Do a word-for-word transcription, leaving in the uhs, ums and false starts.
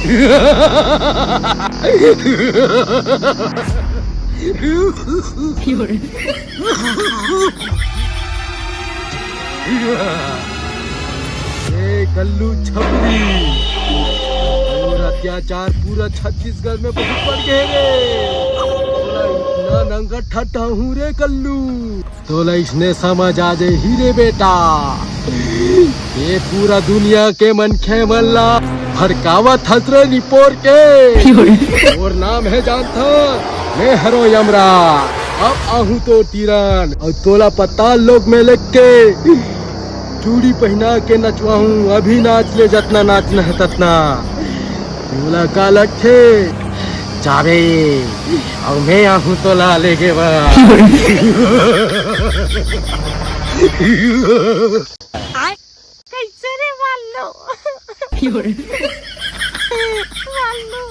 ए कल्लू छपरी, तोर अत्याचार पूरा छत्तीसगढ़ में बहुत बढ़ गए रे। तोला इतना नंगा ठट्टा हूँ रे कल्लू, तोला इसने समझ आ जाही रे बेटा। ये पूरा दुनिया के मनखे मन ला भड़कावत हस रे निपोर के। और नाम है जानथा, मैं हरो यमरा। अब आहूँ तो तीरन और तोला पताल लोक में लेके चूड़ी पहना के नचवाहूँ। अभी नाच ले, जतना नाचना है ततना। तोला का लगथे? जाबे, अउ मैं आहूँ तोला लेगे बर। कैसे रे माल्लू? माल्लू।